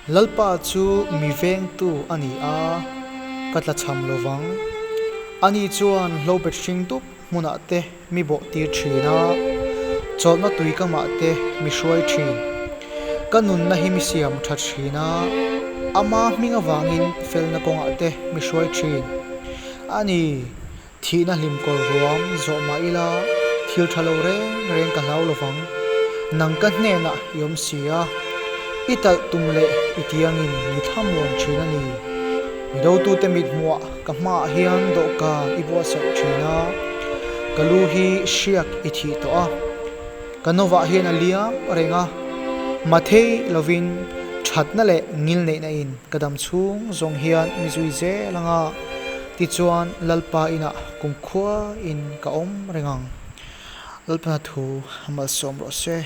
Lalpa chu mi vengtu a ni a, ka tlachham lo vang. Ani chuan hlobet hring dup hmunah te mi bawh tir thin a, chawlhna tui kamah te mi hruai thin. Ka nunna hi mi siam tha thin a, ama hming avangin felna kawngah te mi hruai thin. A ni, Thihna hlim kawr ruam zawh mah ila thil tha lo reng reng ka hlau lovang. Nang ka hnenah i awm si a, i talh tum leh i tiangin mi thlamuan thin a ni. Mi dotute mithmuah ka hmaah hian dawhkan i buatsaih thin a, ka lu hi hriak i thih tawh a. Ka novah hian a liam reng a, mathei lovin thatna leh ngilneihna in ka dam chhung zawng hian mi zui zel ang a, tichuan Lalpa inah kumkhua in ka awm reng ang. Lalpana thu malsawm rawh se.